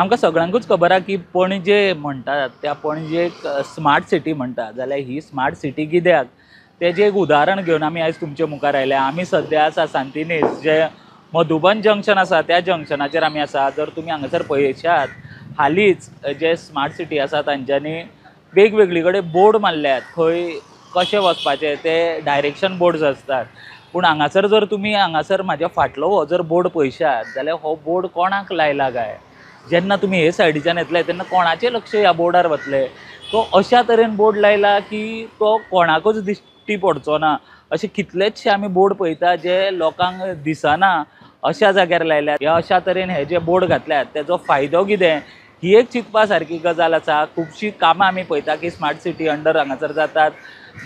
आमकां सगळ्यांकूच खबर आहा की पणजे म्हणटात त्या पणजेक स्मार्ट सिटी म्हणटात, जाल्यार ही स्मार्ट सिटी कित्याक तेजें एक उदाहरण घेवन आमी आयज तुमचे मुखार आयल्या. आमी सद्या आसा सांतिनेज जे मधुबन जंक्शन आसा त्या जंक्शनाचेर आमी आसा. जर तुमी हांगासर पळयशात हालींच जे स्मार्ट सिटी आसा तांच्यांनी वेगवेगळी कडेन बोर्ड मारल्यात, खंय कशें वचपाचें ते डायरेक्शन बोर्ड्स आसतात. पूण हांगासर जर तुमी हांगासर म्हाज्या फाटलो हो जर बोर्ड पळयशात जाल्यार हो बोर्ड कोणाक लायला काय, जेन्ना तुमी हे सायडीच्यान येतले तेन्ना कोणाचें लक्ष ह्या बोर्डार वतलें. तो अशा तरेन बोर्ड लायला की तो कोणाकूच दिश्टी पडचो ना. अशे कितलेचशे आमी बोर्ड पळयता जे लोकांक दिसना अशा जाग्यार लायल्यात. ह्या अशा तरेन हे जे बोर्ड घातल्यात तेजो फायदो कितें ही एक चिंतपा सारकी गजाल आसा. खुबशीं कामां आमी पळयता की स्मार्ट सिटी अंडर हांगासर जातात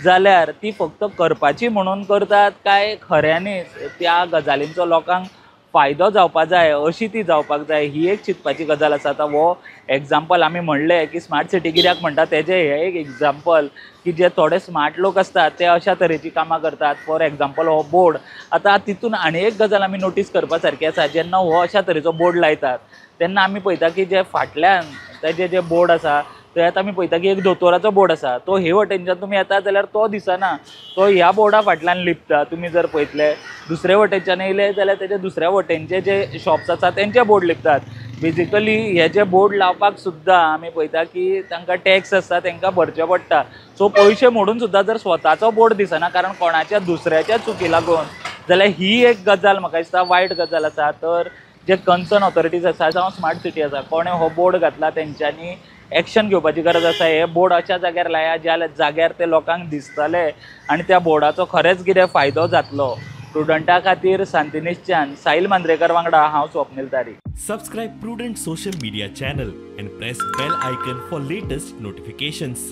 जाल्यार ती फक्त करपाची म्हणून करतात काय खऱ्यांनीच त्या गजालींचो लोकांक फायदो जावपा जाय अशी ती जावपाक जाय ही एक चिंतपाची गजाल आसा. आतां हो एग्जाम्पल आमी म्हणलें की स्मार्ट सिटी कित्याक म्हणटा तेजें हें एक एग्जाम्पल की जे थोडे स्मार्ट लोक आसतात ते अशा तरेचीं कामां करतात. फॉर एग्जाम्पल हो बोर्ड. आतां तितून आनी एक गजाल आमी नोटीस करपा सारकी आसा, जेन्ना हो अशा तरेचो बोर्ड लायतात तेन्ना आमी पळयता की जे फाटल्यान तेजे जे बोर्ड आसा थंय आतां आमी पळयता की एक दोतोराचो बोर्ड आसा, तो हे वटेनच्यान तुमी येता जाल्यार तो दिसना, तो ह्या बोर्डा फाटल्यान लिपता. तुमी जर पळयतले दुसरे वटेनच्यान येयले जाल्यार तेजे दुसऱ्या वटेनचे जे शॉप्स आसा तेंचे बोर्ड लिपतात. बेजिकली हे जे बोर्ड लावपाक सुद्दां आमी पळयता की तांकां टॅक्स आसता तांकां भरचें पडटा. सो पयशे मोडून सुद्दां जर स्वताचो बोर्ड दिसना कारण कोणाच्या दुसऱ्याच्या चुकी लागून जाल्यार ही एक गजाल म्हाका दिसता वायट गजाल आसा. तर जे कन्सर्न ऑथॉरिटीज आसा जावं स्मार्ट सिटी आसा कोणें हो बोर्ड घातला तेंच्यांनी एक्शन घेवपाची गरज आसा. हे बोर्ड अशा जाग्यार लाया ज्या जाग्यार ते लोकांक दिसतले आनी त्या बोर्डाचो खरेंच कितें फायदो जातलो. प्रुडंटा खातीर सांतिनेजच्यान साहिल मांद्रेकर वांगडा हांव Swapnil Tari. Subscribe Prudent social media channel and press bell icon for latest notifications.